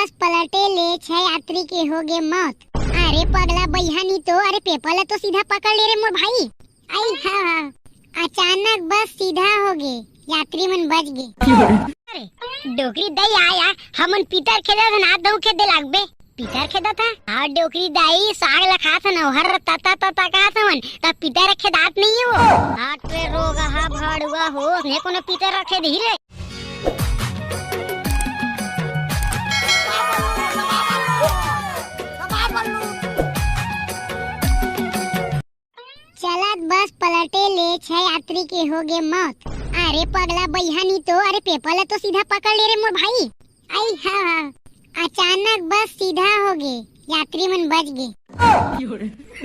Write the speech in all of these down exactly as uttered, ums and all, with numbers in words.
बस पलटे ले छह यात्री के होगे मौत। अरे पगला बइहा नी तो, अरे पेपर ला तो सीधा पकड़ ले रे मोर भाई। आई हाँ हाँ, अचानक बस सीधा होगे, यात्री मन बच गे। अरे डोकरी दई आया, हमन पितर खेदत हन, आ दऊ खेदे लागबे। पितर खेदत हन? हाँ डोकरी दई, साग ला खात हन, हर तता तता खात हवन, त पितर खेदात नहीं हो। हाँ रे रोगहा भड़ुआ हो, ने कोनो पितर रखे दही रे। चलत बस पलटे ले छह यात्री के होगे मौत। अरे पगला बइहा नी तो, अरे पेपर ला तो सीधा पकड़ ले रे मोर भाई। आई हाँ हाँ, अचानक बस सीधा होगे, यात्री मन बच गे।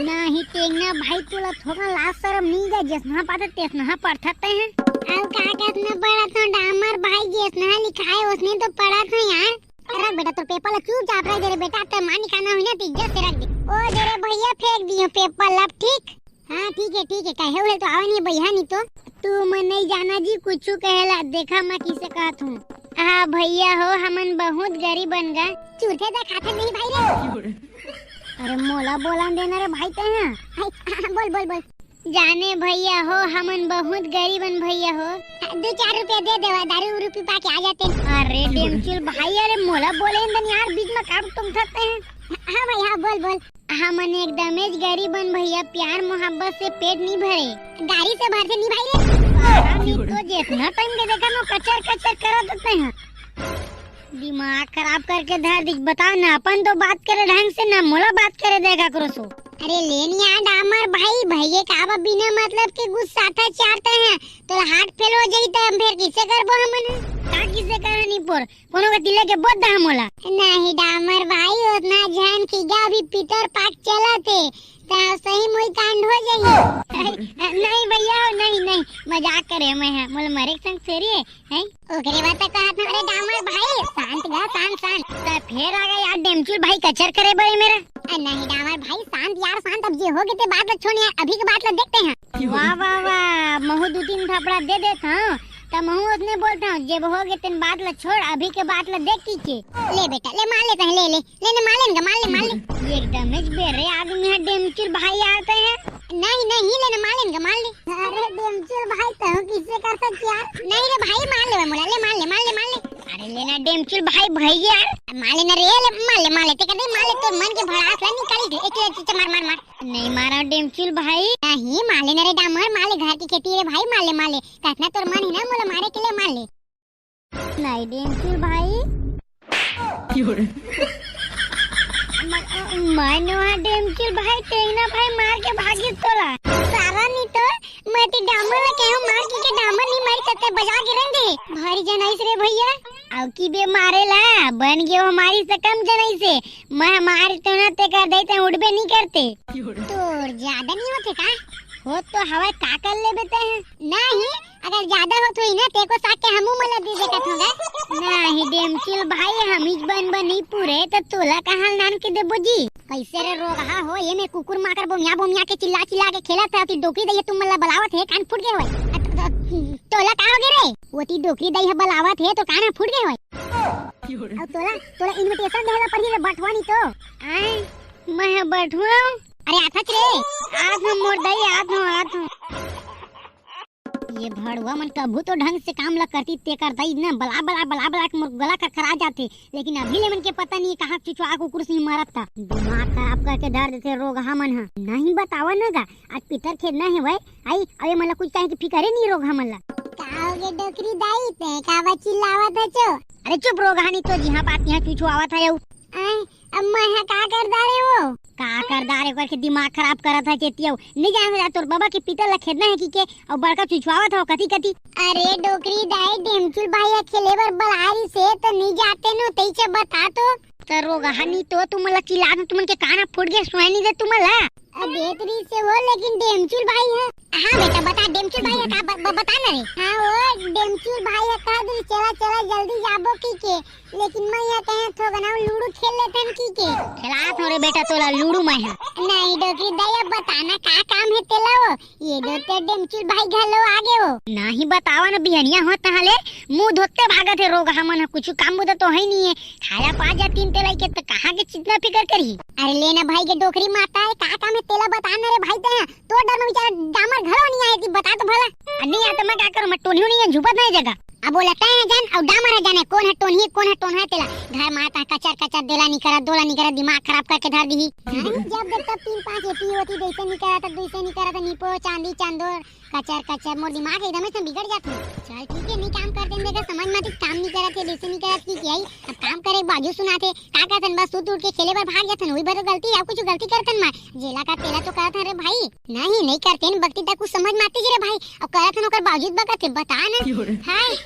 नहीं टेंगना भाई, तोला थोड़ा लाज शरम नहीं गा, जसना पाते तेसना पढ़थत तैं ह। अउ का कतना पढ़त हो डामर भाई, जसना लिखाए ओसने तो पढ़त हो यार। रख बेटा, तोर पेपर ला चुपचाप रख दे रे बेटा, तोर माँ निकालना हुई ना तो इज्जत से रख दे। ओ दे रे भैया, फेंक दियो पेपर ला, ठीक? हाँ ठीक है ठीक है, कहे हुए तो आवे नहीं बइहा नी तो। तू मन नहीं जाना जी कुछ कहेला, देखा मैं किसे कहत हूँ। हाँ भैया हो, हमन बहुत गरीब बन गा। चूरथे त खाथे नहीं भाई रे। अरे मोला बोलन देना रे भाई तैं ह। हाय, हाँ, बोल बोल बोल। जाने भैया हो, हमन बहुत गरीब हन भैया हो। दो चार रुपया दे देवा, दारू उरू पी पा के आ जाते। अरे डेमचुल भाई, अरे मोला बोले दन यार, बीच में काबर टोकथस तैं ह? हाँ भाई हाँ, बोल बोल। हमन एकदमेच गरीब हन भैया, प्यार मोहब्बत से पेट नहीं भरे। गारी से भरथे नहीं भाई रे। हाँ, नहीं तो जितना टाइम के देखा ना कचर कचर करत तैं ह। दिमाग खराब करके धर दिस, बता ना, अपन तो बात करे ढंग से, ना मोला बात करे देगा करो सो। अरे लेन यार डामर भाई, भैया का बा बिना मतलब के गुस्सा था चारते हैं, तो हार्ट फेल हो जाई त हम फिर किसे करबो हमन? का किसे करनी पोर? कोनो का तिले के बोध दा मोला। नहीं डामर भाई, उतना जान की गा अभी पितर पाक चलत हे, त सही मोई कांड हो जाई। नहीं भैया हो, नहीं नहीं, मजाक करे मैं है, मोला मरे के संग फेरी है। हैं? ओकरे बाद त कहत हन, अरे डामर भाई, शांत गा, शांत, शांत। त फेर आ गे यार डेमचुल भाई कचर करे बड़े मेर। अ, नहीं डामर भाई, शांत यार, शांत। अब जे होगे ते बात ला छोड़ यार, अभी के बात ला देखते हैं। वाह, वाह, वाह, महू दू तीन थपड़ा दे देत हूँ, त महू ओसने बोलत हूँ, जे होगे तेन बात ला छोड़, अभी के बात ला देख की के। ले बेटा, ले मार ले पहले, ले। ले ना, मार ले इनका, मार ले, मार ले। एकदमेच बेर्रे आदमी है, डेमचुल भाई आते हैं। नहीं, नहीं, ले ना, मार ले इनका, मार ले। अरे डेमचुल भाई, तहु किसे कर सकत यार? नहीं रे भाई, मार ले मोला, ले, मार ले, मार ले, मार ले। अरे ले ना डेमचुल भाई, भाई यार। मार ले ना रे, ले, मार ले, मार ले, ते कर दे, मार ले, तोर मन के भड़ास ला निकाली दे, एक, एक, एक, मार, मार, मार। नहीं मारा डेमचुल भाई। नहीं, मार ले ना रे डामर, मार ले, घर की खेती रे भाई, मार ले, मार ले। कतना तोर मन है ना, मोला मारे के लिए मार ले। नहीं डेमचुल भाई। मैं नोहा डेमचुल भाई, टेंगना भाई मार के भागिस तोला। सारा नहीं तो, मैं ते डामर ला कहूँ मार के, के डामर नहीं मारी, तते बजा के रंग दे। भारी जनाइस रे भैया। अउ की बे मारे ला, बन गयो हमारी से कम जनाइस हे। मैं मारी तो ना ते कर दे, ते उठबे नहीं करते। तोर ज्यादा नहीं होते का? हो तो हवा का कर ले बेटे हैं। नहीं, अगर ज्यादा होत होई ना, तेको साग के हमू मन ला दे देकत होगा। नहीं डेमचुल भाई, हमीच बन बनी पूरे, त तोला कहाँ नान के देबो जी? कैसे रे रोगहा हो, ये में कुकुर माकर बोमिया बोमिया के चिल्ला चिल्ला के खेलत है, अति डोकरी दई तुम मन ला बलावत है, कान फूट गए होए। अ, त, त, तोला का हो गए रे? वो ती डोकरी दई है बलावत है, तो कान फूट गए होए। अब तोला, तोला invitation देला पड़ी रे बठवा नहीं तो। आए, मैं बठवा। अरे आथच रे, आथ मोर दई, आथ, आथ। ये भड़वा मन कभू तो ढंग से काम ला करती, ते कर दई ना बला बला बला बला के मोर गला खरखरा जाथे, लेकिन अभी ले मन के पता नहीं कहाँ चुचवा कुकुर से मरत था। दिमाग खराब करके धर देथे रोगहा मन ह। नहीं बतावा न गा, आज पितर खेदना हे वय, आई अबे मन ला कुछ कहे के फिकर हे नहीं रोगहा मन ला। का होगे डोकरी दाई, ते काबर चिल्लावत हचो? अरे चुप रोगहा नहीं तो जिहाँ बात यहाँ चुचवावत है। आए, अब मैं हा का कर डारे वो? का कर डारे करके दिमाग खराब करत है चेतियऊ। नहीं जाने जा तोर बाबा के पितर ला खेदना है कि के, अउ बड़का चुचवावत हो कथी कथी। अरे डोकरी दाई डेमचुल भाई ह खेले बर बलारी से तो नहीं जाते नो, तैसे बता तो। तो रोगहा नहीं तो तुम ला चिल्ला दो, तुमन के कान फूट गए, सुनाई नहीं दे तुम ला। अ, देत रहिसे वो, लेकिन डेमचुल भाई ह। हाँ बेटा, बता, डेमचुल भाई ह का, ब-, ब-, बता ना रे। हाँ, वो डेमचुल भाई ह कह दिस, "चला, चला, जल्दी जाबो," कहिके। लेकिन मैं ह कहेंव थोकन लूडो खेल लेथन कहिके। खेलात हंव रे बेटा तोला लूडो मैं ह। नहीं डोकरी दाई, अब बता ना का काम हे तेला वो। ये दे तो डेमचुल भाई घलो आगे वो। नहीं बतावा ना, बिहनिया होत तहां ले मुंह धोते भागत हे रोगहा मन ह, कुछु काम बुता तो हे नहीं हे। खाया पा जातिन तेला के त कहां के चिंता फिकर करही। अरे ले ना भाई के डोकरी माता हे, का काम हे तेला बता ना रे भाई ते। तोर डर में बेचारा डामर घलो नहीं आए, ती बता तो भला। अ, नहीं आए त मैं का करूं, मैं टोनियो नहीं हे, झुपत नहीं जगह। अब वो लगता है जान, अउ डामर ह जाने कोन ह टोनही, कोन ह टोनहा तेला। घर मा त कचर कचर देला नहीं करत, दोला नहीं करत, दिमाग खराब करके धर दिही। हाँ, जब देख तब तीन पांच एती होती, जैसे नहीं करत, जैसे नहीं करत, निपो चांदी चांदो, कचर कचर, मोर दिमाग एकदम से बिगड़ जात हे। चल ठीक हे, नहीं काम करते हैं, देखा समझ में आती, काम नहीं करत हे, जैसे नहीं करत की किया ही, अब काम करे के बाजू सुनाथे, का करथन बस सुत उठ के खेले बर भाग जाथन, वही बर तो गलती हे, अब कुछ गलती करथन मैं, जेला का तेला तो करथन रे भाई। नहीं, नहीं करते न बकती, त कुछ समझ में आती जी रे भाई। अब करत हन ओकर बावजूद बकत हे, बता ना। हाय,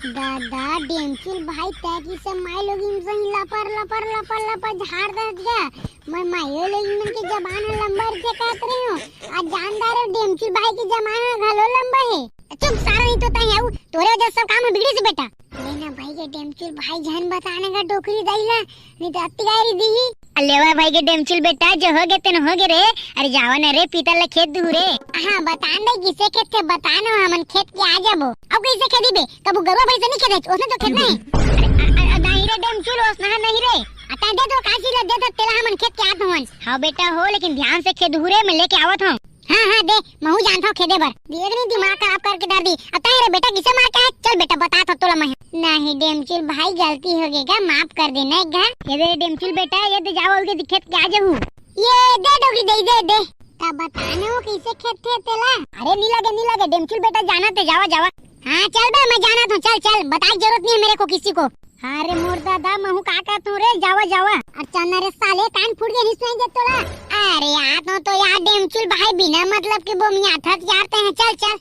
दादा, डेमचुल भाई, तै की सब माई लोगिन सही लपर, लपर, लपर, लपर झाड़ दस गा। मैं माइयो लोगिन मन के जबान ह लंबा रहिथे कहत रहे हंव। आज जानदार हे, डेमचुल भाई के जबान ह घलो लंबा हे। चुप, सारा नहीं तो तै आऊ, तोरे वजह से सब काम ह बिगड़िस बेटा। ले ना भाई के डेमचुल भाई, झन बता ना गा डोकरी दाई ला, नहीं तो अत्ती गारी दिही। अ लेवा भाई के डेमचुल बेटा, जो होगे तेन होगे रे। अरे जावा न रे, पीतर ला खेद दूहू रे। हाँ, बता न रे, किसे खेदथे बता न, हमन खेद के आ जाबो। अउ कइसे खेदही बे? कभू गरुवा भइंसा नहीं खेदे, ओसने तो खेदना हे। अरे, अ, अ, नहीं रे डेमचुल, ओसना नहीं रे। अ तैं दे तो काशी ला दे तो तेला हमन खेद के आत हवन। हाँ बेटा हो, लेकिन ध्यान से खेदहू रे, मैं लेके आवत हंव। हाँ, हाँ, दे, महू जानथंव खेदे बर। देख नहीं, दिमाग खराब करके धर दी। अब तैं रे बेटा किसे मार के हे? चल बेटा, बतात हंव तोला मैं। नहीं डेमचुल भाई, गलती होगे गा, माफ कर दे ना एक घा। ये दे डेमचुल बेटा, ये दे जावा, उनके दिखे के आ जाहू। ये दे डोकरी दे, दे, दे। का बता ना वो कइसे खेदथे तेला? अरे नहीं लगे, नहीं लगे, डेमचुल बेटा जानत हे, जावा, जावा। हाँ, चल बे, मैं जानत हंव, चल, चल, बताए के जरूरत नहीं हे मेरे को किसी को। हाँ रे मोर दादा, महू का कहत हंव रे, जावा, जावा। अच्छा ना रे साले, कान फूट गे, नहीं सुनाई देत तोला? अरे यार, तो, तो यार डेमचुल भाई बिना मतलब के बोमियाथस यार तैं ह, चल, चल।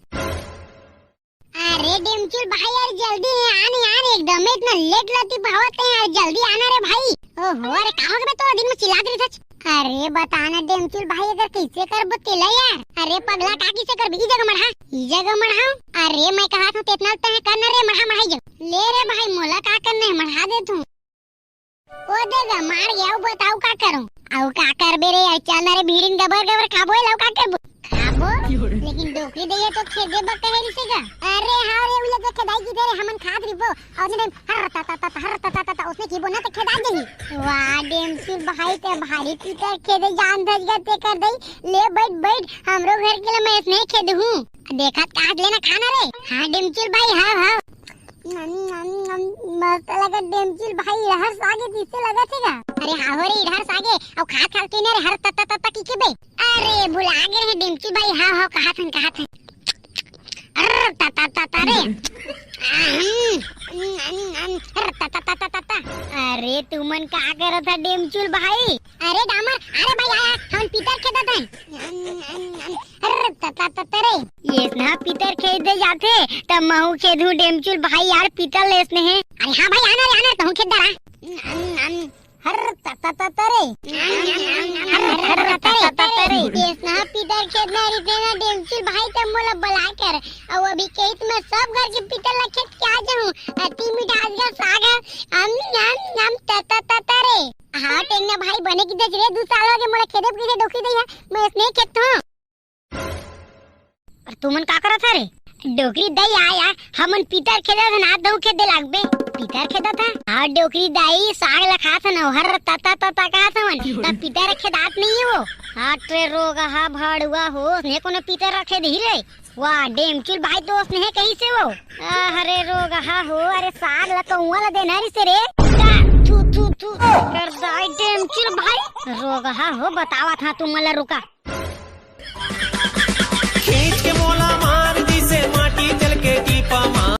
अरे डेमचुल भाई यार, जल्दी हे, आन, आन, एकदम इतना लेट लती पावत हे यार, जल्दी आना रे भाई। ओहो, अरे का होगे बे तोला, दिन में चिल्लात रहिथस। अरे बता ना डेमचुल भाई, अगर कइसे करबो तेला यार? अरे पगला, का कइसे करबे? ई जगह मढ़ा, ई जगह मढ़ा। अरे मैं कहत हंव तेतना तैं कर ना रे, मढ़ा, मढ़ा ई जगह। ले रे भाई, मोला का करना हे, मढ़ा देथंव। ओ दे गा, मार गे, अउ बताओ का करूं? अउ का करबे रे, अउ चल ना रे, भीड़िन गबर गबर खाबो, अउ का करबो? खाबो? लेकिन डोकरी दइया तो खेदे बर कहे रहिसे गा। अरे हाँ रे, उले तो खेदाई की थे रे, हमन खात रहिबो। अउ नहीं, हर ता ता ता ता, हर ता ता ता ता, ओसने कहिबो ना त खेदा जाही। वाह, डेमचुल भाई तैं भारी पीतर खेदे जानथस गा, तेकर दई। ले बइठ, बइठ, हमरो घर के ला मैं अइसने खेदहूं। देखत काहत ले ना, खा ना रे। हाँ, डेमचुल भाई, हाँ, हाँ। नम, नम, नम, मस्त लगत डेमचुल भाई, इरहर सागे जइसे लगत हे गा। अरे हाँ हो रे, इरहर सागे, अउ खात खात कहिन रे, हर ता ता ता ता कहिके बे। अरे, भुला गे हे डेमचुल भाई, हाँ, हाँ, कहत हन, कहत हन। अर, ता, ता, ता, ता रे। अहम, अम, अम, अम, अर, ता, ता, ता, ता, ता, ता। अरे, तुमन का करत हा डेमचुल भाई? अरे डामर, अरे भाई आया, हमन पीतर खेदत हन। अम, अम, अम, अर, ता, ता, ता, ता रे। ये ना पीतर खेदे जाथे, त महू खेदहूं डेमचुल भाई यार, पीतर लेसने हे। अरे हाँ भाई, आना रे, आना रे, तहूं खेद डरा। अम, अम, हर ता ता ता ता रे। हर हर ता ता ता रे। ये ना पीतर खेदना रहिथे ना डेमचुल भाई, त मोला बला कर। अउ अभी कहित मैं सब घर के पीतर ला खेद के आ जाहूं। अति मिठास गा साग हे। अम, अम, अम, ता ता ता ता रे। हाँ, टेंगना भाई बने कहिथस रे, दू साल होगे मोला खेदे कहिथे डोकरी दइया, मैं अइसने खेदथंव। अरे तुमन का करत हा रे? डोकरी दई आया, हमन पीतर खेदत हन, तहूं खेदे लागबे। पीतर खेदत हा? हाँ, डोकरी दई साग ला खात हन, हर ता ता ता ता कहत हवन, त पीतर खेदात नहीं हे वो। हट रे रोगहा भड़ुआ हो, ओसने कोनो पीतर ला खेदही रे? वाह, डेमचुल भाई तो ओसने हे कहिसे वो। अरे रोगहा हो, अरे साग ला कौआ ला देना रहिसे रे। का? थू, थू, थू। कर दाई डेमचुल भाई। रोगहा हो, बतावत हंव तुमन ला, रुका।